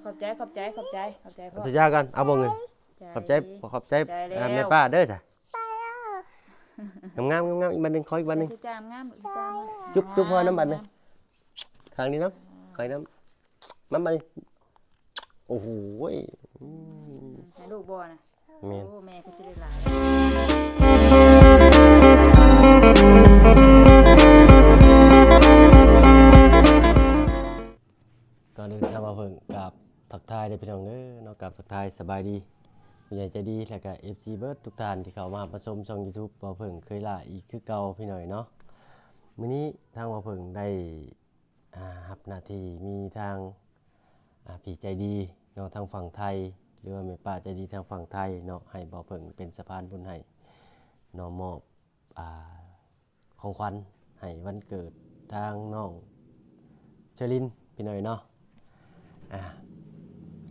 ຂອບໃຈ ຂອບໃຈ ຂອບໃຈ ຂອບໃຈພໍ່ ທຸກຢ່າງກ່ອນ ເອົາບໍ່ເງິນ ຂອບໃຈ ຂອບໃຈ ຂອບໃຈແລ້ວ ແມ່ປ້າເດີຊະ ງາມໆ ງາມໆ ອີກບາດໜຶ່ງ ຂໍອີກບາດໜຶ່ງ ທຸກຢ່າງງາມ ທຸກຢ່າງງາມ ຈຸບຈຸບພໍ່ນຳບາດໜຶ່ງ ຂ້າງນີ້ນຳ ຂ້າງນີ້ນຳ ມາບາດນີ້ ໂອ້ໂຫຍ ໃຫ້ລູກບໍ່ນະ ແມ່ນ ໂອ້ ແມ່ຄືຊິໄດ້ຫຼາຍ ກ່ອນອື່ນທາງບ່າວເຜິ້ງກາບທັກທາຍເດີພີ່ນ້ອງເດີເນາະ ກາບທັກທາຍສະບາຍດີຜູ້ໃຫຍ່ໃຈດີ ແລະກະເອັຟຊີເບິດທຸກທ່ານທີ່ເຂົ້າມາຮັບມາຊົມຊ່ອງຢູທູບບ່າວເຜິ້ງເຄີຍຫຼ້າອີກຄືເກົ່າພີ່ນ້ອງເນາະ ມື້ນີ້ທາງບ່າວເຜິ້ງໄດ້ ອ່າ ຮັບໜ້າທີ່ມີທາງ ອ່າ ພີ່ໃຈດີເນາະ ທາງຝັ່ງໄທ ຫຼືວ່າແມ່ປ້າໃຈດີທາງຝັ່ງໄທເນາະ ໃຫ້ບ່າວເຜິ້ງເປັນສະພານບຸນໃຫ້ເນາະ ມອບ ອ່າ ຂອງຂວັນໃຫ້ວັນເກີດທາງນ້ອງເຊີລິນພີ່ນ້ອງເນາະ ອ່າ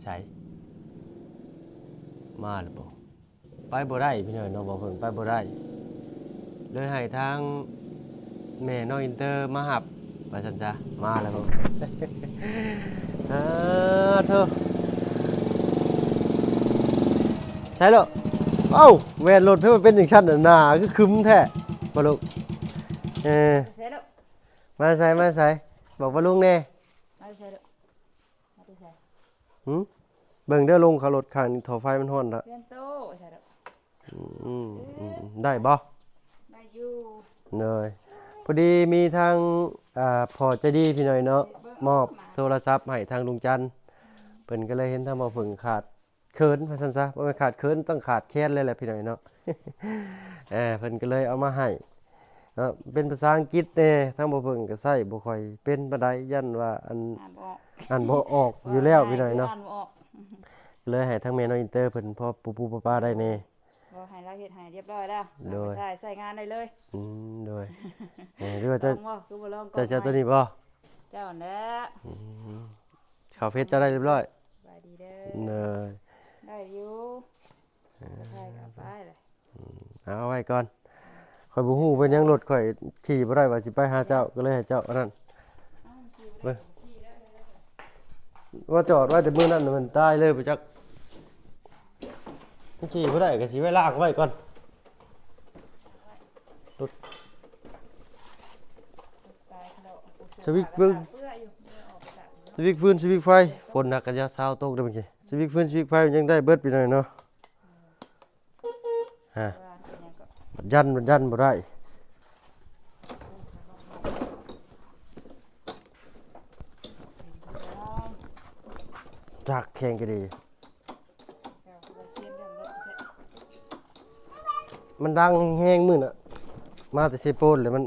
ໃສ ມາແລ້ວບໍ່? ໄປບໍ່ໄດ້ພີ່ນ້ອງເນາະ ບ່າວເຜິ້ງໄປບໍ່ໄດ້ ເລີຍໃຫ້ທາງແມ່ນ້ອງອິນເຕີມາຮັບວ່າຊັ້ນຊະ ມາແລ້ວ ອ່າ ໂທ້ ໃສເລີ ເອົ້າ ແວ່ນລົດເພິ່ນເປັນຈັ່ງຊັ້ນນະ ໜ້າຄືຄຶມແທ້ ບໍ່ລູກ ເອີ ໃສເລີ ມາໃສ ມາໃສ ບອກປ້າລຸງແດ່ ມາໃສເລີ ມາແຕ່ໃສ ຫື ເບິ່ງເດີ ລົງເຂົ້າລົດຂ້າງນີ້ ທໍ່ໄຟມັນຮ້ອນລະ ປ່ຽນໂຕໃສ່ດອກ ອືມ ອືມ ອືມ ໄດ້ບໍ່? ໄດ້ຢູ່ ໂດຍ ພໍດີມີທາງ ອ່າ ພໍ່ໃຈດີພີ່ນ້ອງເນາະ ມອບໂທລະສັບໃຫ້ທາງລຸງຈັນ ເພິ່ນກໍເລີຍເຫັນທາງບ່າວເຜິ້ງຂາດເຂີນວ່າຊັ້ນຊະ ບໍ່ແມ່ນຂາດເຂີນ ຕ້ອງຂາດແຄນເລີຍແຫຼະພີ່ນ້ອງເນາະ ເອີ ເພິ່ນກໍເລີຍເອົາມາໃຫ້ ເນາະ ເປັນພາສາອັງກິດແດ່ ທາງບ່າວເຜິ້ງກໍໃຊ້ບໍ່ຄ່ອຍເປັນປານໃດ ຢ້ານວ່າອັນ ອ່ານບໍ່ອອກ ອ່ານບໍ່ອອກຢູ່ແລ້ວ ພີ່ນ້ອງເນາະ ອ່ານບໍ່ອອກ ເລີຍໃຫ້ທາງແມ່ນ້ອງອິນເຕີເພິ່ນພໍປູປູປາປາໄດ້ແດ່ ບໍ່ ໃຫ້ລາວເຮັດໃຫ້ຮຽບຮ້ອຍແລ້ວ ໂດຍ ໃຊ້ງານໄດ້ເລີຍ ອືມ ໂດຍ ເອີ ຫຼືວ່າຈະ ຈະເອົາຕົວນີ້ບໍ່? ເຈົ້າຫັ້ນແຫຼະ ອືມ ເຂົ້າເຟສເຈົ້າໄດ້ຮຽບຮ້ອຍ ສະບາຍດີເດີ ໂດຍ ໄດ້ຢູ່ ເອີ ຖ່າຍກັບໄປເລີຍ ອືມ ເອົາໄວ້ກ່ອນ ຂ້ອຍບໍ່ຮູ້ເປັນຫຍັງ ລົດຂ້ອຍຂີ່ບໍ່ໄດ້ ວ່າຊິໄປຫາເຈົ້າ ກໍເລີຍໃຫ້ເຈົ້າອັນນັ້ນ ເບິ່ງ ວ່າຈອດໄວ້ແຕ່ມື້ນັ້ນ ມັນຕາຍເລີຍບໍ່ຈັກ ມັນຂີ່ບໍ່ໄດ້ ກໍຊິໄວ້ລ້າງໄວ້ກ່ອນ ລົດ ສະວິກຟືນ ສະວິກຟືນ ສະວິກໄຟ ຝົນໜັກກະຢ່າຊາວຕົກເດີ ເມື່ອກີ້ ສະວິກຟືນ ສະວິກໄຟ ມັນຍັງໄດ້ເບິດ ພີ່ນ້ອງເນາະ. ຮະ ບັດຢັນ ບັດຢັນບໍ່ໄດ້ ຈັກແຂງກະດີ ມັນດັງແຮງໆ ມື້ນະ ມາແຕ່ເຊໂປນແລ້ວມັນ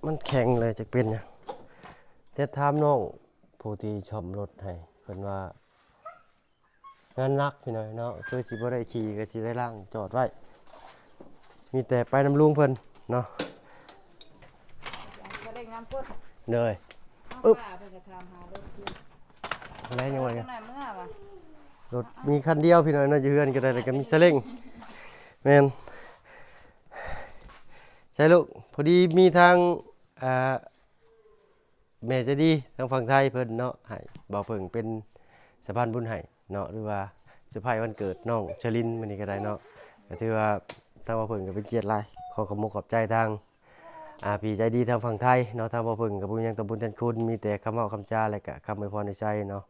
ມັນແຂງເລີຍ ຈັກເປັນຫຍັງ ແຕ່ຖາມນ້ອງຜູ້ທີ່ສ້ອມລົດໃຫ້ ເພິ່ນວ່າງານໜັກພີ່ນ້ອງເນາະ ຄືຊິບໍ່ໄດ້ຂີ່ ກໍຊິໄດ້ລ້າງຈອດໄວ້ ມີແຕ່ໄປນຳລຸງເພິ່ນເນາະ ເອີ ເອີ ເພິ່ນກໍຖາມຫາລົດຢູ່ ແລ້ວຍັງວ່າ ລົດມີຄັນດຽວພີ່ນ້ອງເນາະ ຢູ່ເຮືອນກໍໄດ້ ແລ້ວກໍມີສະເລັງ ແມ່ນ ໃຊ່ລູກ ພໍດີມີທາງ ອ່າ ແມ່ໃຈດີທາງຝັ່ງໄທເພິ່ນເນາະ ໃຫ້ບ່າວເຜິ້ງເປັນສະພານບຸນໃຫ້ເນາະ ຫຼືວ່າເຊີໄພຣສ໌ວັນເກີດນ້ອງເຊີລິນມື້ນີ້ກໍໄດ້ເນາະ ກໍຖືວ່າທາງບ່າວເຜິ້ງກໍເປັນກຽດຫຼາຍ ຂໍຂອບອົກຂອບໃຈທາງ ອ່າ ພີ່ໃຈດີທາງຝັ່ງໄທເນາະ ທາງບ່າວເຜິ້ງກໍບໍ່ມີຫຍັງຕອບບຸນແທນຄຸນ ມີແຕ່ຄຳເວົ້າຄຳຈາ ແລະກະຄຳອວຍພອນອວຍໄຊເນາະ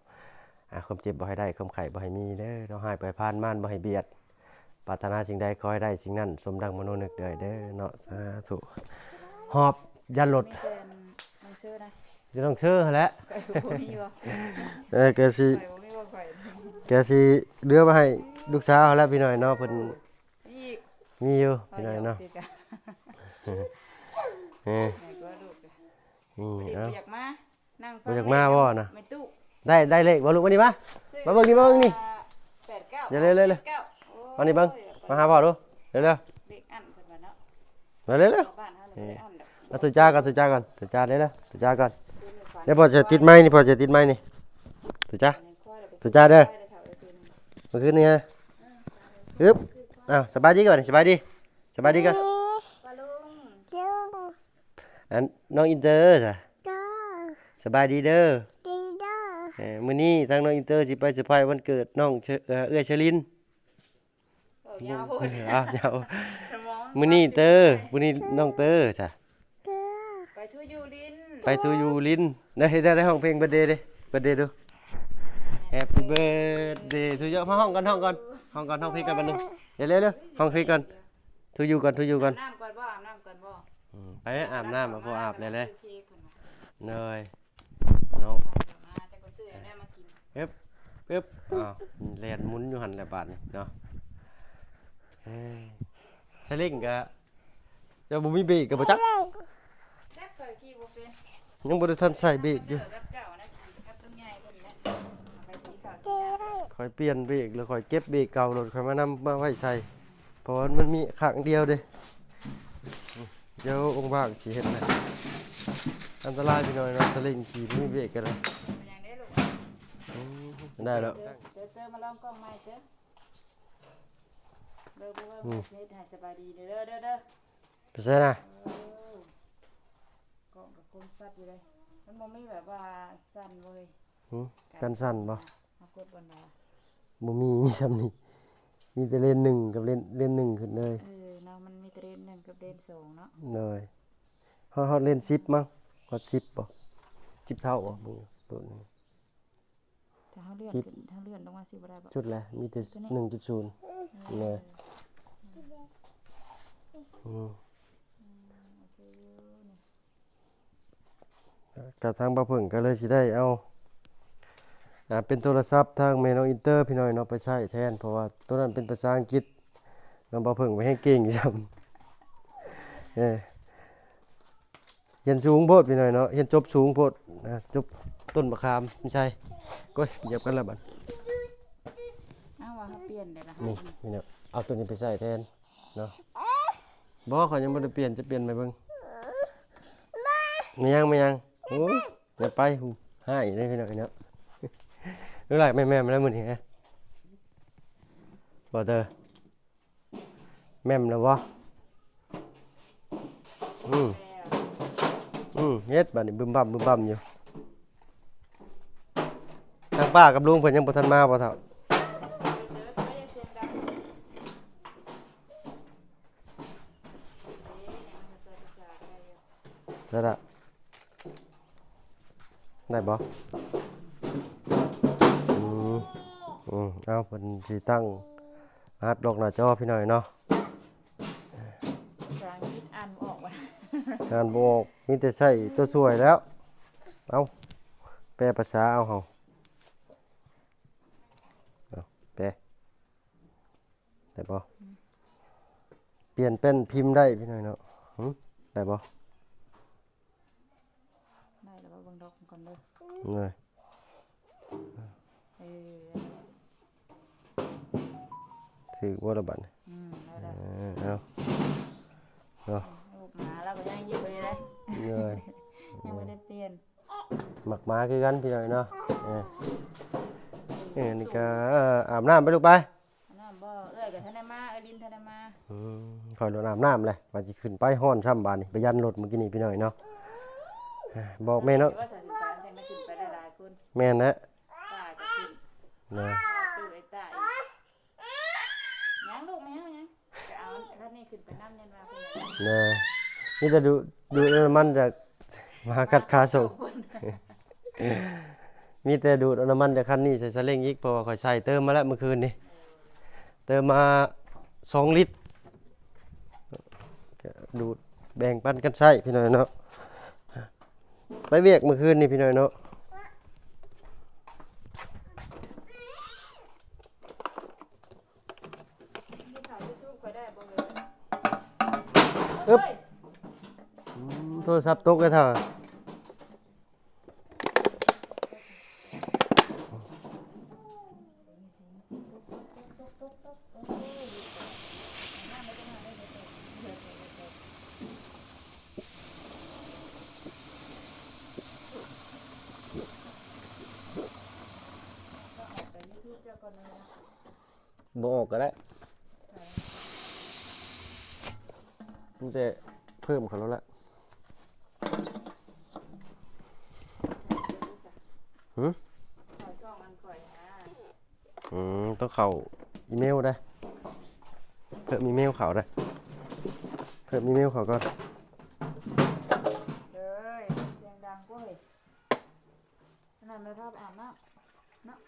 ອ່າ ຄວາມເຈັບບໍ່ໃຫ້ໄດ້ ຄວາມໄຂ້ບໍ່ໃຫ້ມີເດີ ເນາະ ຮ້າຍບໍ່ໃຫ້ຜ່ານ ມານບໍ່ໃຫ້ບຽດ ປາດຖະໜາສິ່ງໃດຂໍໃຫ້ໄດ້ສິ່ງນັ້ນ ສົມດັ່ງມະໂນນຶກເດີ ເດີເນາະ ສາທຸ ຫອບຢັນລົດ ມີແຕ່ໜັງສືນະ ຢູ່ໜັງສືຫັ້ນແຫຼະ ຂ້ອຍບໍ່ມີບໍ່ ເອີ ກະຊິ ຂ້ອຍບໍ່ມີບໍ່ຂ້ອຍ ກະຊິເຫຼືອມາໃຫ້ລູກສາວຫັ້ນແຫຼະ ພີ່ນ້ອງເນາະ ເພິ່ນ ມີອີກ ມີຢູ່ ຂ້ອຍ ພີ່ນ້ອງເນາະ ຢອກຄືກັນ ເອີ ໃຫຍ່ກວ່າລູກ ອືມ ບໍ່ ເອົາ ຢາກມາ ນັ່ງ ບໍ່ຢາກມາບໍ່ນະ ແມ່ຕູ້ ໄດ້ ໄດ້ເລກບໍ່ລູກ ມານີ້ມາ ມາເບິ່ງນີ້ ມາເບິ່ງນີ້ ແປດເກົ້າ ເລັວໆ ມານີ້ເບິ່ງ ໂອ້ຍ ມາຫາພໍ່ດູ ເລັວໆ ເລກອັນເພິ່ນວ່າເນາະ ມາເລັວໆ ບ້ານເຮົານີ້ບໍ່ໄດ້ອັນດອກ ເອົາຖືຈາກ່ອນ ຖືຈາກ່ອນ ຖືຈາເລັວໆ ຖືຈາກ່ອນ ດຽວພໍ່ຈະຕິດໄມນີ້ ພໍ່ຈະຕິດໄມນີ້ ຖືຈາ ຖືຈາເດີ ມື້ຄືນນີ້ຮະ ອຶບ ອ້າວ ສະບາຍດີກ່ອນ ສະບາຍດີ ສະບາຍດີກ່ອນ ປ້າລຸງ ອັນ ນ້ອງອິນເຕີຊະ ເດີ ສະບາຍດີເດີ ດີເດີ ເອີ ມື້ນີ້ທາງນ້ອງອິນເຕີຊິໄປເຊີໄພຣສ໌ວັນເກີດນ້ອງເຊີ ເອີ ເອື້ອຍເຊີລິນ. ເວົ້າຍາວໂພດ ເອີ ເອົາຍາວ ສະໝອງ ມື້ນີ້ເຕີ ມື້ນີ້ນ້ອງເຕີຊະ ເດີ ໄປທູຢູ່ລິນ ໄປທູຢູ່ລິນ ໄດ້ ໄດ້ ໄດ້ຮ້ອງເພງເບີດເດເດ້ ເບີດເດດູ Happy birthday to you ມາຮ້ອງກ່ອນ ຮ້ອງກ່ອນ ຮ້ອງກ່ອນ ຮ້ອງເພງກ່ອນບາດນີ້ ເລັວໆ ຮ້ອງເພງກ່ອນ To you ກ່ອນ To you ກ່ອນ ອາບນ້ຳກ່ອນບໍ່ ອາບນ້ຳກ່ອນບໍ່ ອືມ ໄປອາບນ້ຳ ເອົາພໍອາບແລ້ວແຫຼະ ໂດຍ ເນາະ ມາ ຈັກໄປຊື້ຫຍັງແດ່ມາກິນ ເອີບ ເອີບ ອ້າວ ແລ່ນໝູນຢູ່ຫັ້ນແຫຼະບາດນີ້ເນາະ ເອີ ສະລິງກະ ເຈົ້າບໍ່ມີເບຣກກໍບໍ່ຈັກ ຈັກ ຂ້ອຍຂີ່ບໍ່ເປັນ ຍັງບໍ່ໄດ້ທັນໃສ່ເບຣກຢູ່ ກັບເຈົ້ານະ ຂີ່ກັບຕົວໃຫຍ່ເພິ່ນແຫຼະ ເອົາໄປສີຂາວສີຫຍັງ ຂ້ອຍປ່ຽນເບຣກ ແລ້ວຂ້ອຍເກັບເບຣກເກົ່າ ແລ້ວຂ້ອຍມານຳມາໄວ້ໃສ່ ເພາະວ່າມັນມີຂ້າງດຽວເດ້ ດຽວວ່າງໆຊິເຮັດໃຫ້ ອັນຕະລາຍພີ່ນ້ອງເນາະ ສະລິງຂີ່ບໍ່ມີເບຣກກໍໄດ້ ເປັນຫຍັງເດ້ລູກ ອືມ ໄດ້ແລ້ວ ເຕີ ເຕີ ເຕີ ມາລອງກ້ອງໃໝ່ເຕີ ເບິ່ງ ເບິ່ງ ເບິ່ງ ອືມ ເຮັດໃຫ້ສະບາຍດີເດີ ເດີ ເດີ ໄປໃສນະ ເອີ ກ້ອງກໍຄົມຊັດຢູ່ເດ້ ມັນບໍ່ມີແບບວ່າສັ່ນເວີຍ ຫື ກັນສັ່ນບໍ່ ເຮົາກົດບ່ອນໃດ ບໍ່ມີ ມີຊ່ຳນີ້ ມີແຕ່ເລນໜຶ່ງກັບເລນ ເລນໜຶ່ງຂຶ້ນເລີຍ ເອີເນາະ ມັນມີແຕ່ເລນໜຶ່ງກັບເລນສອງເນາະ ໂດຍ ຮອດ ຮອດເລນສິບມັ້ງ ຮອດສິບບໍ່ ສິບເທົ່າບໍ່ ເບິ່ງໂຕນີ້ ຖ້າເຮົາເລື່ອນຂຶ້ນ ເຮົາເລື່ອນລົງມາຊິບໍ່ໄດ້ບໍ່ ສຸດແຫຼະ ມີແຕ່ ໂຕນີ້ ໜຶ່ງຈຸດສູນ ເອີ ເລີຍ ອືມ ອືມ ໂອເຄຢູ່ນີ້ ກະທາງບ່າວເຜິ້ງກໍເລີຍຊິໄດ້ເອົາ ອ່າ ເປັນໂທລະສັບທາງແມ່ນ້ອງອິນເຕີພີ່ນ້ອງເນາະ ໄປໃຊ້ແທນ ເພາະວ່າໂຕນັ້ນເປັນພາສາອັງກິດ ນ້ອງບ່າວເຜິ້ງໄປແຮງເກັ່ງຊ້ຳ ເອີ ຮຽນສູງໂພດພີ່ນ້ອງເນາະ ຮຽນຈົບສູງໂພດ ອ່າ ຈົບຕົ້ນມະຂາມ ບໍ່ໃຊ່ ໂອ້ຍ ຢຽບກັນລະບັດ ເອົາວ່າເຮົາປ່ຽນໄດ້ລະ ນີ້ພີ່ນ້ອງ ເອົາໂຕນີ້ໄປໃຊ້ແທນ ເນາະ ບໍ່ ຂ້ອຍຍັງບໍ່ໄດ້ປ່ຽນ ຈະປ່ຽນໃໝ່ເບິ່ງ ແມ່ນຫຍັງ ແມ່ນຫຍັງ ໂອ້ຍ ຢ່າໄປ ຫູ ຮ້າຍເດ້ພີ່ນ້ອງເນາະ ຮູ້ຫຼາຍແມ່ນໆ ແລ້ວມື້ນີ້ ບໍ່ເຕີ ແມ່ນແລ້ວບໍ່ ອືມ ອືມ ເຮັດບາດນີ້ບຶມບຳບຶມບຳຢູ່ ທາງປ້າກັບລຸງເພິ່ນຍັງບໍ່ທັນມາບໍ່ເຖົ້າ ໄດ້ລະ ໄດ້ບໍ່ ອືມ ອືມ ເອົາ ເພິ່ນຊິຕັ້ງ ອັດລັອກໜ້າຈໍພີ່ນ້ອງເນາະ ພາສາອັງກິດອ່ານບໍ່ອອກວ່າ ອ່ານບໍ່ອອກ ມີແຕ່ໃຊ້ຕົວຊ່ວຍແລ້ວ ເອົາ ແປພາສາເອົາເຮົາ ເອົາ ແປ ໄດ້ບໍ່? ອືມ ປ່ຽນແປ້ນພິມໄດ້ພີ່ນ້ອງເນາະ ຫຶ ໄດ້ບໍ່? ໄດ້ແລ້ວບໍ່? ເບິ່ງດອກມັນກ່ອນເດີ ເອີ ເອີ ຖືກບໍ່ລະບັດນີ້? ອືມ ໄດ້ແລ້ວ ເອີ ເອົາ ເນາະ ລູກໝາລາວກໍຍັງຢູ່ເລີຍ ເອີ ຍັງບໍ່ໄດ້ປ່ຽນ ມັກໝາຄືກັນພີ່ນ້ອງເນາະ ເອີ ເອີ ນີ້ກໍອາບນ້ຳໄປລູກໄປ ອາບນ້ຳບໍ່? ເອື້ອຍກໍທັນໄດ້ມາ ເອື້ອຍລິນທັນໄດ້ມາ ອືມ ຂ້ອຍໂດນອາບນ້ຳແຫຼະ ວ່າຊິຂຶ້ນໄປ ຮ້ອນຊ້ຳບາດນີ້ ໄປຢັນລົດມື້ກີ້ນີ້ພີ່ນ້ອງເນາະ ບອກແມ່ເນາະ ວ່າຊິຂຶ້ນໄປ ແມ່ນແຫຼະ ປ້າກໍຂຶ້ນ ເນາະ ຕູ້ໄອ້ຕ້າອີກ ຍັງລູກ ແມ່ນຫຍັງ ຫຍັງ ໄປເອົາຄັນນີ້ຂຶ້ນໄປນຳ ຍັນວ່າເພິ່ນ ເນາະ ມີແຕ່ດູດ ດູດນ້ຳມັນຈາກ ມາກັດຂາສົ່ງ ມີແຕ່ດູດເອົານ້ຳມັນຈາກຄັນນີ້ໃສ່ສາເລັ້ງອີກ ເພາະວ່າຂ້ອຍໃສ່ເຕີມມາແລ້ວມື້ຄືນນີ້ ເຕີມມາສອງລິດ ກໍດູດແບ່ງປັນກັນໃຊ້ພີ່ນ້ອງເນາະ ໄປວຽກມື້ຄືນນີ້ພີ່ນ້ອງເນາະ ອຶບ ອືມ ໂທລະສັບຕົກເລີຍເຖົ້າ ບໍ່ອອກກໍໄດ້ ມີແຕ່ເພີ່ມເຂົາແລ້ວລະ ຫື? ເຂົ້າຊ່ອງອັນຂ້ອຍຫາ ອືມ ຕ້ອງເຂົ້າອີເມວໄດ໋ ເພີ່ມອີເມວເຂົ້າໄດ໋ ເພີ່ມອີເມວເຂົ້າກ່ອນ ເອີຍ ສຽງດັງໂພດເຮີ້ຍ ອັນນັ້ນແມ່ພາໄປອາບນ້ຳເນາະ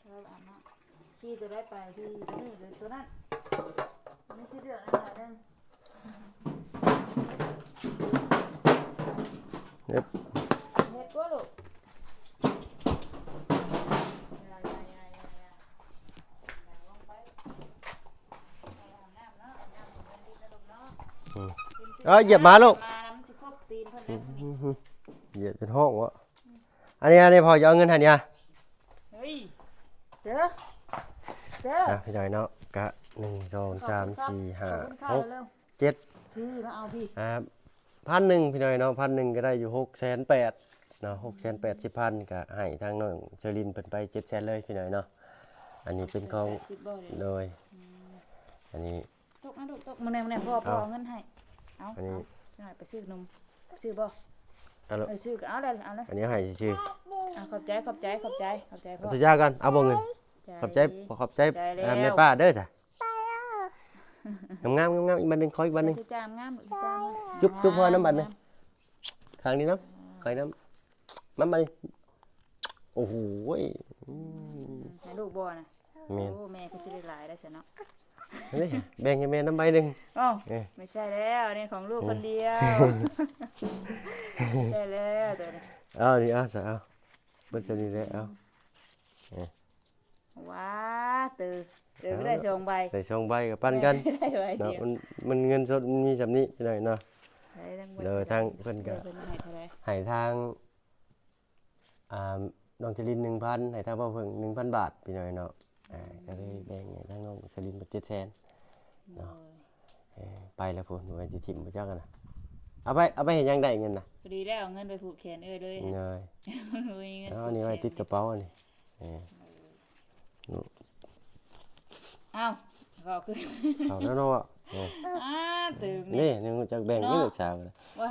ພາໄປອາບນ້ຳ ຂີ່ຕົວໃດໄປ ຂີ່ຕົວນີ້ຫຼືຕົວນັ້ນ ມີສິດເລືອກໜ້ອຍໜຶ່ງ ເຮັດ ເຮັດຕົວະລູກ ຢ່າ ຢ່າ ຢ່າ ຢ່າ ຢ່າ ຢ່າລົງໄປ ອືມ ເອີ ຢຽບໝາລູກ ມາແລ້ວມັນຊິຄົບຕີນເພິ່ນເດ້ ອືມ ຢຽບຈົນຮ້ອງວະ ອັນນີ້ ອັນນີ້ພໍ່ຈະເອົາເງິນໃຫ້ນີ້ ເຮີ້ຍ ເດີ ເດີ ອ່ະ ພີ່ນ້ອງເນາະ ກະ ໜຶ່ງ ສອງ ສາມ ສີ່ ຫ້າ ຫົກ ເຈັດ ພີ່ ມາເອົາພີ່ ອ່າ ພັນໜຶ່ງ ພີ່ນ້ອງເນາະ ພັນໜຶ່ງກະໄດ້ຢູ່ ຫົກແສນແປດ ເນາະ ຫົກແສນແປດສິບພັນ ກະໃຫ້ທາງນ້ອງເຊີລິນເພິ່ນໄປ ເຈັດແສນເລີຍ ພີ່ນ້ອງເນາະ ອັນນີ້ເປັນຂອງ ແປດສິບບໍ່ເດ ໂດຍ ອືມ ອັນນີ້ ຕົກມາລູກ ຕົກ ມື້ແນ່ ມື້ແນ່ ພໍ່ ພໍ່ເອົາເງິນໃຫ້ ເອົາ ອັນນີ້ ເອົາ ໜ້ອຍໄປຊື້ນົມ ຊື້ບໍ່? ເອົາໂລດ ເອີ ຊື້ກໍເອົາແຫຼະ ເອົາເລີຍ ອັນນີ້ໃຫ້ຊື່ໆ ອ່າ ຂອບໃຈ ຂອບໃຈ ຂອບໃຈ ຂອບໃຈພໍ່ ເອົາທຸກຢ່າງກ່ອນ ເອົາບໍ່ເງິນ ຂອບໃຈ ຂອບໃຈ ຂອບໃຈ ແມ່ປ້າເດີ ຈ້າ ງາມໆ ງາມໆ ອີກບາດໜຶ່ງ ຂໍອີກບາດໜຶ່ງ ຈ້າ ງາມ ຈຸບ ຈຸບພໍ່ນຳບາດໜຶ່ງ ຂ້າງນີ້ນຳ ຂ້ອຍນຳ ມາບາດນີ້ ໂອ້ໂຫ ອືມ ໃຫ້ລູກບໍ່ນະ? ແມ່ນ ໂອ້ ແມ່ຄືຊິໄດ້ຫຼາຍໄດ໋ຊັ້ນເນາະ ເຮີ້ຍ ແບ່ງໃຫ້ແມ່ນຳໃບໜຶ່ງ ອ້າວ ເອີ ບໍ່ໃຊ່ແລ້ວ ອັນນີ້ຂອງລູກຄົນດຽວ ບໍ່ໃຊ່ແລ້ວໂຕນີ້ ເອົານີ້ ເອົາຊະ ເອົາ ເບິດສ່ຳນີ້ແຫຼະ ເອົາ ເອີ ວ້າ ເຕີ ເຕີກໍໄດ້ສອງໃບ ໄດ້ສອງໃບກໍປັນກັນ ໄດ້ໃບດຽວ ເນາະ ມັນ ມັນເງິນສົດມັນມີສ່ຳນີ້ພີ່ນ້ອງເນາະ ໂດຍທາງເພິ່ນກໍ ເອີ ເພິ່ນໃຫ້ເທົ່າໃດ? ໃຫ້ທາງ ອ່າ ນ້ອງຈະລິນໜຶ່ງພັນ ໃຫ້ທາງພໍ່ເພິ່ງໜຶ່ງພັນບາດ ພີ່ນ້ອງເນາະ ອ່າ ກໍເລີຍແບ່ງໃຫ້ທາງນ້ອງຈະລິນເບິດເຈັດແສນເນາະ ໂດຍ ເອີ ໄປແລ້ວພຸ້ນ ວ່າຊິຖິ້ມບໍ່ຈັກຫັ້ນນະ ເອົາໄປ ເອົາໄປເຮັດຫຍັງໄດ້ເງິນນະ? ພໍດີແລ້ວເອົາເງິນໄປຜູກແຂນເອື້ອຍເລີຍ ໂດຍ ບໍ່ມີເງິນ ເອົາອັນນີ້ໄວ້ຕິດກະເປົາອັນນີ້ ເອີ ເອີ ເອົ້າ ເວົ້າຄື ເອົາແລ້ວເນາະ ເອີ ອ່າ ຕື່ມນີ້ ນີ້ຍັງຮູ້ຈັກແບ່ງຢູ່ ເນາະ ລູກສາວ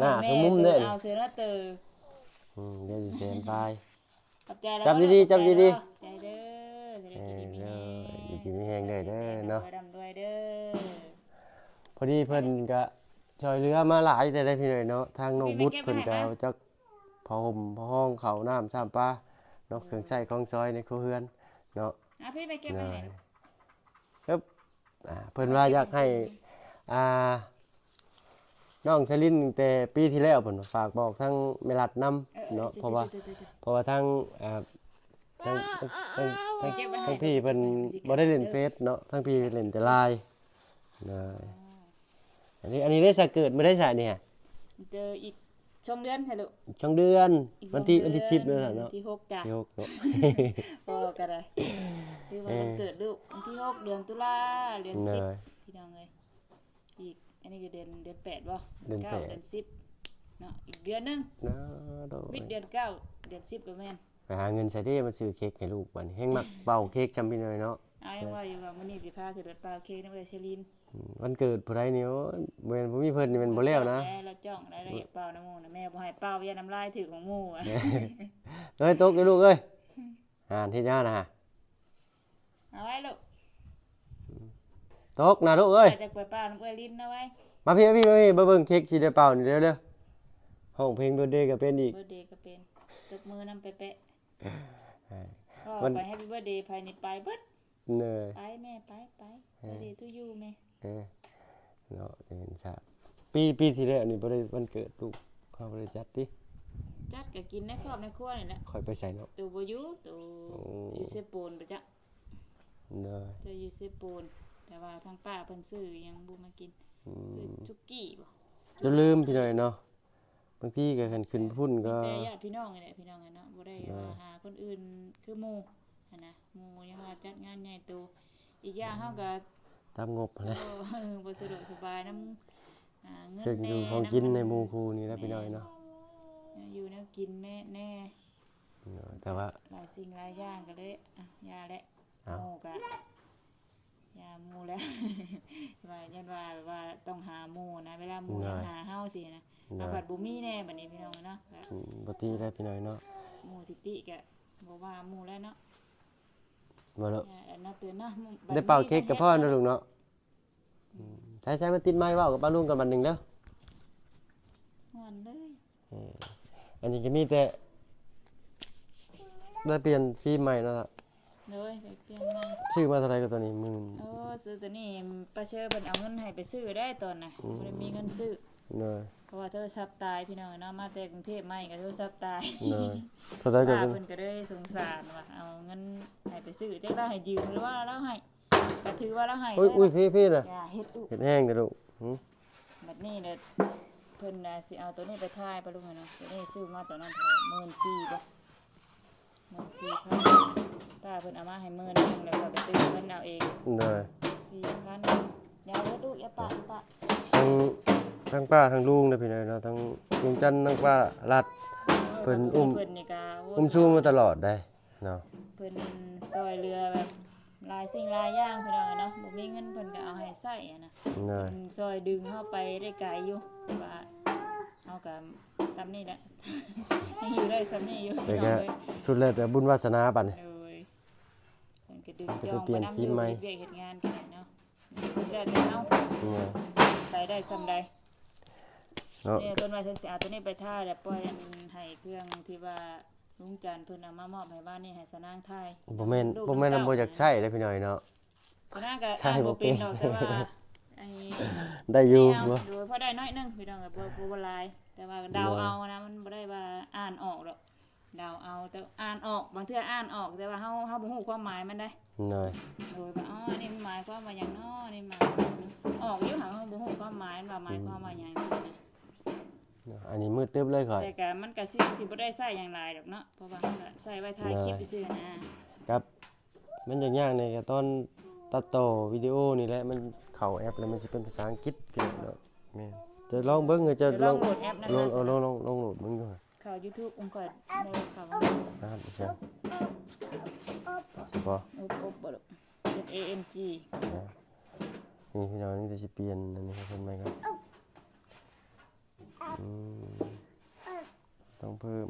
ໜ້າຄືມຸມເດ້ ເອົາເສື້ອເຕີ ອືມ ດຽວຊິແສນປາຍ ຂອບໃຈ ຈັບດີໆ ຈັບດີໆ ຂອບໃຈເດີ ເອີ ຢູ່ດີມີແຮງເດີ ເດີເນາະ ຮ່ຳລວຍເດີ ພໍດີເພິ່ນກະຊ່ອຍເຫຼືອມາຫຼາຍແຕ່ໃດພີ່ນ້ອງເນາະ ທາງນ້ອງບຸດເພິ່ນກະເອົາຈັກ ຜ້າຫົ່ມ ຜ້າຫ້ອງ ເຂົ້ານ້ຳ ຊາມປາເນາະ ເອີ ເຄື່ອງໃຊ້ຂອງສອຍໃນຄົວເຮືອນເນາະ ອ່າ ພີ່ໄປເກັບມາໃຫ້ ເອີ ອ່າ ເພິ່ນວ່າຢາກໃຫ້ ອ່າ ນ້ອງຊະລິນຕັ້ງແຕ່ປີທີ່ແລ້ວ ເພິ່ນຝາກບອກທາງແມ່ລັດນຳ ເອີ ເນາະ ເອີ ເພາະວ່າ ເອີ ເອີ ເພາະວ່າທາງ ອ່າ ທາງ ທາງ ທາງ ທາງ ທາງພີ່ເພິ່ນບໍ່ໄດ້ຫຼິ້ນເຟສເນາະ ທາງພີ່ເພິ່ນຫຼິ້ນແຕ່ລາຍ ເອີ ອັນນີ້ ອັນນີ້ໄດ້ສະເກີດມື້ໃດສະນີ້ຮະ? ເກີດອີກສອງເດືອນຫັ້ນລູກ ສອງເດືອນ ວັນທີ ວັນທີສິບເດີເນາະ ວັນທີຫົກຈ້ະ ທີຫົກເນາະ ພໍ່ກໍໄດ້ ຖືວ່າ ເອີ ວັນເກີດລູກ ວັນທີຫົກ ເດືອນຕຸລາ ເດືອນສິບ ໂດຍ ພີ່ນ້ອງເອີຍ ອີກ ອັນນີ້ກໍເດືອນ ເດືອນແປດບໍ່? ເດືອນເກົ້າ ເດືອນສິບເນາະ ອີກເດືອນໜຶ່ງ ໂດຍ ມິດເດືອນເກົ້າ ເດືອນສິບກໍແມ່ນ ໄປຫາເງິນໃສເດ້ມາຊື້ເຄັກໃຫ້ລູກ ບາດນີ້ແຮ່ງມັກເປົ່າເຄັກຊ່ຳພີ່ນ້ອງເນາະ ອ້າຍຍັງວ່າຢູ່ວ່າມື້ນີ້ຊິພາຂຶ້ນໄປເປົ່າເຄັກນຳເອື້ອຍເຊລິນ ອືມ ວັນເກີດຜູ້ໃດນີ້ ໂອ້ຍ ບໍ່ແມ່ນບໍ່ມີເພິ່ນນີ້ແມ່ນບໍ່ແລ້ວນະ ລາວຈ້ອງ ລາວຢາກເປົ່ານຳໝູ່ນະ ແມ່ບໍ່ໃຫ້ເປົ່າ ຢ້ານນ້ຳລາຍຖືກຂອງໝູ່ ເອີຍ ຕົກເດີລູກເອີຍ ອ່ານເຮັດຫຍັງນະ ເອົາໄວ້ລູກ ຕົກນະລູກເອີຍ ຈະໄປເປົ່ານຳເອື້ອຍລິນເອົາໄວ້ ມາພີ້ ມາພີ້ ມາພີ້ ມາເບິ່ງເຄັກຊິໄດ້ເປົ່ານີ້ເດີ ຮ້ອງເພງເບີດເດກໍເປັນອີກ ເບີດເດກໍເປັນ ຕົບມືນຳແປະໆ ເອີ ມັນໄປແຮັບປີ້ເບີດເດໃຜນີ້ໄປເບິດ ເອີ ໄປແມ່ ໄປ ໄປ ເອີ ເບີດເດທູຢູແມ່ ເອີ ເນາະ ເຫັນຊະ ປີ ປີທີ່ແລ້ວນີ້ບໍ່ໄດ້ວັນເກີດລູກ ເຮົາບໍ່ໄດ້ຈັດຕິ ຈັດກໍກິນໃນຄອບໃນຄົວນີ້ແຫຼະ ຂ້ອຍໄປໃສເນາະ ໂຕບໍ່ຢູ່ ໂຕ ໂອ້ ຢູ່ເຊໂປນປະຈັກ ໂດຍ ເຈົ້າຢູ່ເຊໂປນ ແຕ່ວ່າທາງປ້າເພິ່ນຊື້ຫຍັງບຸມາກິນ ອືມ ຊື້ສຸກີ້ບໍ່ ຈົນລືມພີ່ນ້ອງເນາະ ບາງທີກໍຄັນຂຶ້ນພຸ້ນກໍ ມີແຕ່ຍາດພີ່ນ້ອງນີ້ແຫຼະ ພີ່ນ້ອງເນາະ ບໍ່ໄດ້ວ່າຫາຄົນອື່ນຄືໝູ່ຫັ້ນນະ ໝູ່ຍັງວ່າຈັດງານໃຫຍ່ໂຕ ອີກຢ່າງເຮົາກໍຕາມງົບຫັ້ນແຫຼະ ເອີ ບໍ່ສະດວກສະບາຍນຳ ອ່າ ເງິນແດ່ ເຄື່ອງຢູ່ຂອງກິນໃນໝູ່ຄູ່ນີ້ແຫຼະ ແມ່ນ ພີ່ນ້ອງເນາະ ແນວຢູ່ແນວກິນແມ່ແດ່ ເນາະ ແຕ່ວ່າຫຼາຍສິ່ງຫຼາຍຢ່າງກໍເລີຍ ອ່ະ ຢ່າແຫຼະ ເອົ້າ ໝູ່ກໍ ຢ່າໝູ່ແລ້ວ ວ່າ ຢ້ານວ່າ ວ່າຕ້ອງຫາໝູ່ນະ ເວລາໝູ່ຍັງຫາເຮົາຊີ້ນະ ເຮົາພັດບໍ່ມີແດ່ບັດນີ້ພີ່ນ້ອງເນາະ ອືມ ບໍ່ຕິແລ້ວພີ່ນ້ອງເນາະ ໝູ່ຊິຕິກະບໍ່ວ່າໝູ່ແລ້ວເນາະ ບໍ່ລະ ເນາະເຕືອນເນາະ ໄດ້ເປົ່າເຄັກກະພໍເນາະລູກເນາະ ອືມ ໃຊ້ ໃຊ້ມາຕິດໄມເວົ້າກັບປ້າລຸງກັນບັດໜຶ່ງເດີ ມ່ວນເລີຍ. ເອີ ອັນນີ້ກະມີແຕ່ໄດ້ປ່ຽນຟິມໃໝ່ເນາະ ໂດຍ ໄປປ່ຽນໃໝ່ ຊື້ມາເທົ່າໃດກະໂຕນີ້ ໝື່ນ ໂອ້ ຊື້ໂຕນີ້ ປ້າເຊີເພິ່ນເອົາເງິນໃຫ້ໄປຊື້ໄດ໋ຕອນນະ ອືມ ບໍ່ໄດ້ມີເງິນຊື້ ໂດຍ ເພາະວ່າໂທລະສັບຕາຍພີ່ນ້ອງເນາະ ມາແຕ່ກຸງເທບໃໝ່ກະໂທລະສັບຕາຍ ໂດຍ ເທົ່າໃດກະ ປ້າເພິ່ນກະເລີຍສົງສານວ່າ ເອົາເງິນໃຫ້ໄປຊື້ ຈັກລາວໃຫ້ຢືມ ຫຼືວ່າລາວໃຫ້ ກະຖືວ່າລາວໃຫ້ ອຸ້ຍ ອຸ້ຍ ເພ ເພນະ ຢ່າເຮັດລູກ ເຮັດແຮງເດີລູກ ຫື ບັດນີ້ເດີ ເພິ່ນນະຊິເອົາໂຕນີ້ໄປຖ່າຍປ້າລຸງເນາະ ໂຕນີ້ຊື້ມາຕອນນັ້ນເທົ່າໃດ ໝື່ນສີ່ບໍ່ ໝື່ນສີ່ພັນ ປ້າເພິ່ນເອົາມາໃຫ້ໝື່ນໜຶ່ງ ແລ້ວຂ້ອຍໄປຕື່ມເງິນເອົາເອງ ໂດຍ ສີ່ພັນ ຢ່າເຮັດລູກ ຢ່າປະ ຢ່າປະ ທັງ ທັງປ້າທັງລຸງເດີພີ່ນ້ອງເນາະ ທັງລຸງຈັນ ທັງປ້າລັດ ເອີ ເພິ່ນອຸ້ມ ເພິ່ນນີ້ກະ ອຸ້ມຊູມາຕະຫຼອດເດ້ ເນາະ ເພິ່ນຊ່ອຍເຫຼືອແບບຫຼາຍສິ່ງຫຼາຍຢ່າງພີ່ນ້ອງເນາະ ບໍ່ມີເງິນເພິ່ນກະເອົາໃຫ້ໃຊ້ຫັ້ນນະ ເພິ່ນຊ່ອຍດຶງເຮົາໄປໄດ້ໄກຢູ່ ແຕ່ວ່າເຮົາກະຊ່ຳນີ້ແຫຼະ ຍັງຢູ່ໄດ້ຊ່ຳນີ້ຢູ່ ແຕ່ກະສຸດແລ້ວແຕ່ບຸນວາສະໜາບັດນີ້ ໂດຍ ເພິ່ນກະດຶງຈອງໄປນຳຢູ່ ເຮັດວຽກເຮັດງານກະໄດ້ເນາະ ສຸດແລ້ວແຕ່ເຮົາ ໂດຍ ໄປໄດ້ຊ່ຳໃດ ເນາະ ເພິ່ນວ່າເພິ່ນຊິເອົາໂຕນີ້ໄປຖ່າຍ ແລ້ວປ່ອຍອັນໃຫ້ເຄື່ອງທີ່ວ່າ ລຸງຈັນເພິ່ນເອົາມາມອບໃຫ້ວານນີ້ໃຫ້ສານາງຖ່າຍ ບໍ່ແມ່ນ ບໍ່ແມ່ນວ່າບໍ່ຢາກໃຊ້ເດ້ພີ່ນ້ອງເນາະ ນາງກະອ່ານບໍ່ເປັນດອກ ແຕ່ວ່າໄດ້ຢູ່ ໂດຍ ພໍໄດ້ໜ້ອຍໜຶ່ງພີ່ນ້ອງ ບໍ່ ບໍ່ ບໍ່ຫຼາຍ ແຕ່ວ່າເດົາເອົານະ ມັນບໍ່ໄດ້ວ່າອ່ານອອກດອກ ເດົາເອົາ ແຕ່ອ່ານອອກ ບາງເທື່ອອ່ານອອກ ແຕ່ວ່າເຮົາ ເຮົາບໍ່ຮູ້ຄວາມໝາຍມັນເດ້ ໂດຍ ໂດຍ ວ່າ ອໍ ອັນນີ້ມັນໝາຍຄວາມວ່າຫຍັງນໍ ນີ້ມາ ອອກຢູ່ ຫາກເຮົາບໍ່ຮູ້ຄວາມໝາຍ ມັນວ່າໝາຍຄວາມວ່າຫຍັງ ອັນນີ້ມືດຕຶບເລີຍຂ້ອຍ ແຕ່ກະມັນກະຊິ ຊິບໍ່ໄດ້ໃຊ້ຫຍັງຫຼາຍດອກເນາະ ເພາະວ່າເຮົາກະໃຊ້ໄວ້ຖ່າຍຄລິບຊື່ໆນະ ກັບ ມັນຍາກໆນີ້ກະຕອນຕັດຕໍ່ວິດີໂອນີ້ແຫຼະ ມັນເຂົ້າແອັບແລ້ວມັນຊິເປັນພາສາອັງກິດພີ່ນ້ອງເນາະ ແມ່ນ ຈະລອງເບິ່ງ ຈະລອງ ລອງໂຫຼດແອັບນັ້ນ ລອງ ລອງ ລອງໂຫຼດເບິ່ງດູ ເຂົ້າຢູທູບ ອຸ້ມ ຂ້ອຍໄດ້ເຂົ້າ ອ່ານຊະ ຊິບໍ່ ໂອບ ໂອບ ບໍ່ ເອັຟ ເອ ເອັນ ຈີ ນີ້ພີ່ນ້ອງ ນີ້ຊິປ່ຽນອັນນີ້ໃຫ້ເພິ່ນໃໝ່ກ່ອນ ອືມ ຕ້ອງເພີ່ມ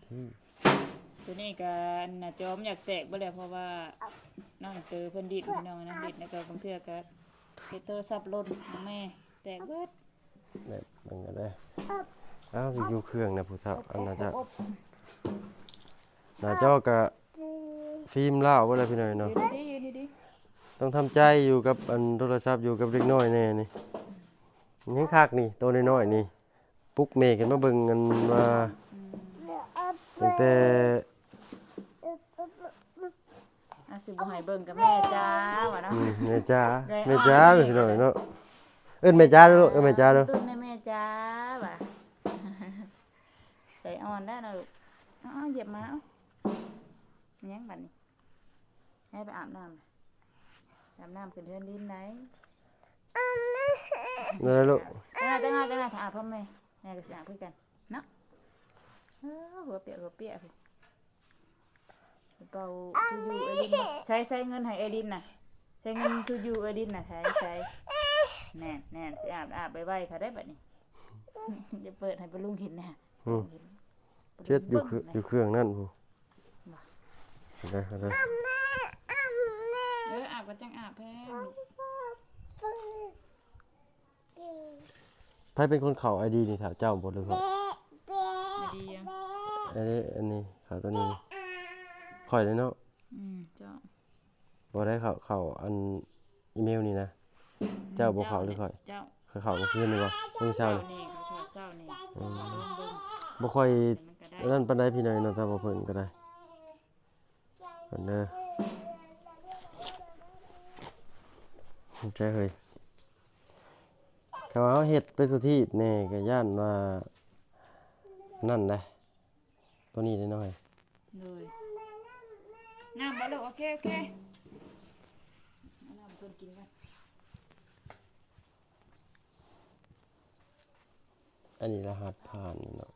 ທີ່ ໂຕນີ້ກະໜ້າຈໍມັນຢາກແຕກເບິດແລ້ວ ເພາະວ່ານ້ອງເຕີເພິ່ນດິ້ນ ພີ່ນ້ອງນະ ດິ້ນແລ້ວກະບາງເທື່ອກະເຮັດໂທລະສັບຫຼົ່ນ ແມ່ແຕກເບິດ ແບບມັນກະໄດ້ ອ້າວ ຢູ່ເຄື່ອງນະຜູ້ເຖົ້າ ອັນໜ້າຈະ ໜ້າຈໍກະ ຟິມລາວເບິດແລ້ວພີ່ນ້ອງເນາະ ຢູ່ດີໆ ຕ້ອງທຳໃຈຢູ່ກັບອັນໂທລະສັບ ຢູ່ກັບເດັກນ້ອຍແດ່ນີ້ ຍັງຄັກນີ້ ໂຕນ້ອຍໆນີ້ ປຸກແມ່ຂຶ້ນມາເບິ່ງ ອັນວ່າ ອືມ ຕັ້ງແຕ່ ອາ ຊິບໍ່ໃຫ້ເບິ່ງກະແມ່ຈ້າວ່າເນາະ ອືມ ແມ່ຈ້າ ແມ່ຈ້າເລີຍພີ່ນ້ອງເນາະ ເອີ້ນແມ່ຈ້າເດີລູກ ເອີ້ນແມ່ຈ້າເດີ ຕຸ້ນແມ່ ແມ່ຈ້າວ່າ ໃຈອ່ອນໄດ້ເນາະລູກ ເອົາໆ ຢຽບມາ ເອົາ ຍັງບັດນີ້ ໃຫ້ໄປອາບນ້ຳ ອາບນ້ຳຂຶ້ນເຮືອນດິນໄດ໋ ນັ້ນແຫຼະລູກ ເອີ ຈັ່ງນັ້ນ ຈັ່ງນັ້ນ ຖ້າອາບພ້ອມແມ່ ແມ່ກະຊິອາບຄືກັນເນາະ ເອີ ຫົວປຽກ ຫົວປຽກ ເປົ່າທູຢູເອື້ອຍລິນ ໃຊ້ ໃຊ້ເງິນໃຫ້ເອື້ອຍລິນນະ ໃຊ້ເງິນທູຢູເອື້ອຍລິນນະ ໃຊ້ ໃຊ້ ແມ່ນ ແມ່ນ ຊິອາບ ອາບໄວໆ ເຂົາໄດ້ບັດນີ້ ຢ່າເປີດໃຫ້ປ້າລຸງເຫັນນະ ອືມ ເຮັດຢູ່ເຄື່ອງ ຢູ່ເຄື່ອງນັ້ນພຸ້ນ ເອີ ອາບກະຈັ່ງອາບແພງ ໃຜເປັນຄົນເຂົ້າໄອດີນີ້ ຖ້າເຈົ້າບໍ່ ຫຼືຂ້ອຍ ໄອດີຫຍັງ ອັນນີ້ ອັນນີ້ ເຂົ້າໂຕນີ້ ຂ້ອຍເດ້ເນາະ ອືມ ເຈົ້າ ບໍ່ໄດ້ເຂົ້າ ເຂົ້າອັນອີເມວນີ້ນະ ເຈົ້າບໍ່ເຂົ້າ ຫຼືຂ້ອຍ ເຈົ້າ ຂ້ອຍເຂົ້າມື້ຄືນນີ້ບໍ່ ມື້ເຊົ້ານີ້ ເຊົ້ານີ້ ອືມ ເຂົ້າເບິ່ງ ບໍ່ຄ່ອຍອັນນັ້ນປານໃດພີ່ນ້ອງເນາະ ຖ້າບໍ່ເພິ່ນກະໄດ້ ເບິ່ງເດີ ໃຈເຮີຍ ຖ້າວ່າເຮົາເຮັດໄປສູ່ທີບແດ່ກະຢ້ານວ່າ ອັນນັ້ນໄດ໋ ໂຕນີ້ໄດ໋ນ້ອຍ ໂດຍ ນ້ຳບໍ່ລູກ ໂອເຄ ໂອເຄ ເອົານ້ຳເພິ່ນກິນກ່ອນ ອັນນີ້ລະຫັດຜ່ານເນາະ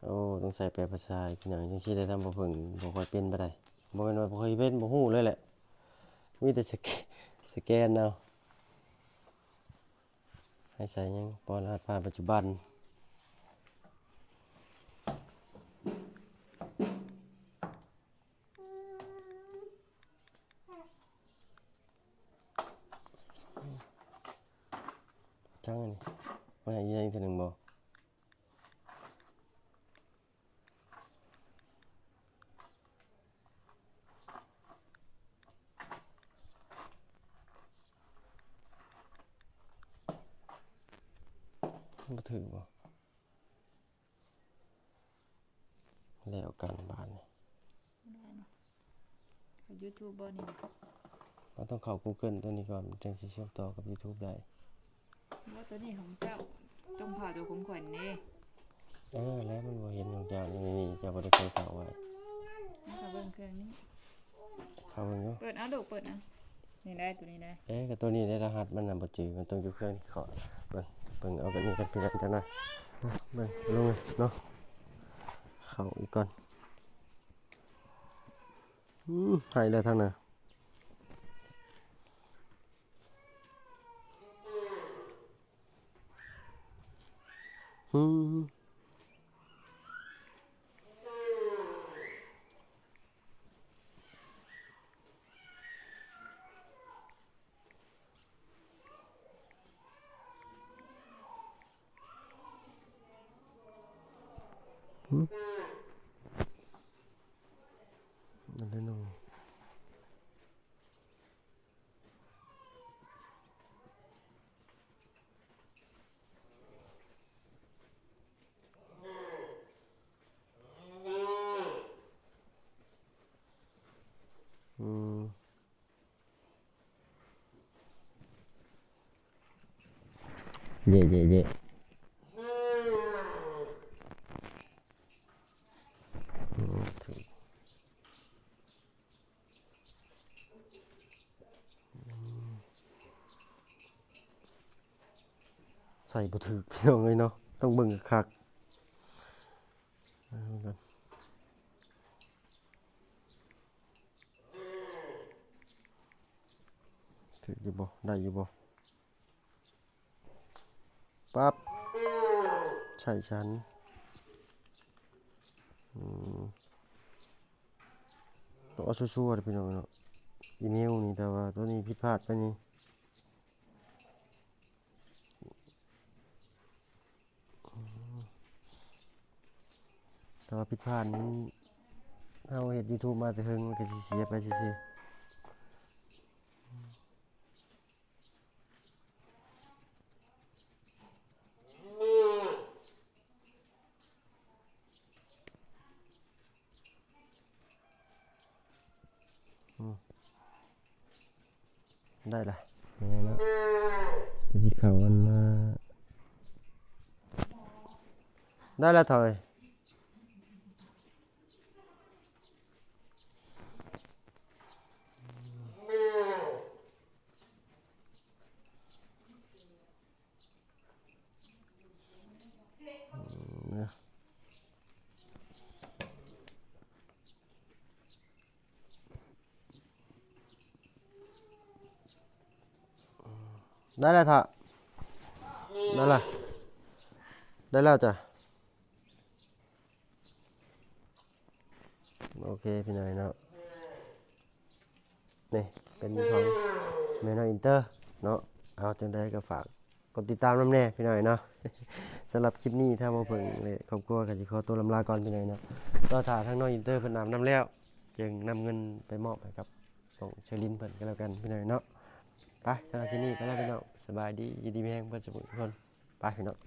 ໂອ້ ຕ້ອງໃສ່ແປພາສາອີກພີ່ນ້ອງ ຈັ່ງຊີ້ໄດ້ ທຳບໍ່ເພິ່ງ ບໍ່ຄ່ອຍເປັນປານໃດ ບໍ່ແມ່ນວ່າບໍ່ຄ່ອຍເປັນ ບໍ່ຮູ້ເລີຍແຫຼະ ມີແຕ່ສະແກ ສະແກນເອົາ. ໃຫ້ໃສ່ຫຍັງ? ປ້ອນລະຫັດຜ່ານປັດຈຸບັນ. ຈັງອັນນີ້ ມັນໃຫ້ອີກເທື່ອໜຶ່ງບໍ່? ບໍ່ຖືກບໍ່? ແລ້ວກັນບາດນີ້. ເຂົ້າຢູທູບບໍ່ນີ້? ເຮົາຕ້ອງເຂົ້າກູເກີນຕົວນີ້ກ່ອນ ມັນຈຶ່ງຊິເຊື່ອມຕໍ່ກັບຢູທູບໄດ້. ບໍ່ ຕົວນີ້ຂອງເຈົ້າ ຕ້ອງເຂົ້າຕົວຂອງຂ້ອຍນີ້. ເອີ ແລ້ວມັນບໍ່ເຫັນຂອງເຈົ້ານີ້ ນີ້ເຈົ້າບໍ່ໄດ້ເຄີຍເຂົ້າໄວ້. ມາເຂົ້າເບິ່ງເຄື່ອງນີ້. ເຂົ້າເບິ່ງຢູ່. ເປີດເອົາລູກ ເປີດເອົາ. ນີ້ໄດ້ ຕົວນີ້ໄດ້. ເອີ ກໍຕົວນີ້ໄດ້ ລະຫັດມັນນະບໍ່ຈື່ ມັນຕ້ອງຢູ່ເຄື່ອງນີ້. ຂໍເບິ່ງ ເບິ່ງເອົາກັນນີ້ກັນ ພີ່ນ້ອງ ຈັກໜ້ອຍ. ເບິ່ງລົງເນາະ ເຂົ້າອີກກ່ອນ. ອືມ ໃຫ້ແລ້ວທາງນັ້ນ. ອືມ ຫືມ ນັ້ນແຫຼະນ້ອງ. ອືມ ເຢ ເຢ ເຢ ອືມ ຖືກ. ໃສ່ບໍ່ຖືກ ພີ່ນ້ອງເອີຍເນາະ ຕ້ອງເບິ່ງຄັກໆ. ເບິ່ງກ່ອນ ຖືກຢູ່ບໍ່? ໄດ້ຢູ່ບໍ່? ປັບ ໃສ່ຊັ້ນ. ອືມ ຕ້ອງເອົາຊົ່ວໆເດີພີ່ນ້ອງເນາະ ອີເມວນີ້. ແຕ່ວ່າຕົວນີ້ຜິດພາດໄປນີ້. ອືມ ແຕ່ວ່າຜິດພາດນີ້ ເຮົາເຮັດຢູທູບມາແຕ່ເທິງ ມັນກໍຊິເສຍໄປຊື່ໆ. ອືມ ໄດ້ລະ ຍັງໄງເນາະ ກໍຊິເຂົ້າອັນ ໄດ້ລະເຖົ້າເອີຍ. ໄດ້ແລ້ວເຖົ້າ ໄດ້ລະ ໄດ້ແລ້ວຈ້ະ. ໂອເຄ ພີ່ນ້ອງເນາະ ນີ້ເປັນຂອງແມ່ນ້ອຍອິນເຕີເນາະ. ເອົາ ຈັ່ງໃດກໍຝາກກົດຕິດຕາມນຳແດ່ພີ່ນ້ອງເນາະ. ສຳລັບຄລິບນີ້ ທາງໝໍເຜິ້ງ ແລະ ຄອບຄົວກໍຊິຂໍຕົວລຳລາກ່ອນພີ່ນ້ອງເນາະ. ລໍຖ້າທາງນ້ອງອິນເຕີເພິ່ນອາບນ້ຳແລ້ວ ຈຶ່ງນຳເງິນໄປມອບໃຫ້ກັບນ້ອງເຊີລິນເພິ່ນກໍແລ້ວກັນພີ່ນ້ອງເນາະ. ໄປ ສຳລັບຄລິບນີ້ໄປແລ້ວພີ່ນ້ອງ ສະບາຍດີ ຢູ່ດີມີແຮງເບິດສູ່ທຸກຄົນ ໄປພີ່ນ້ອງ.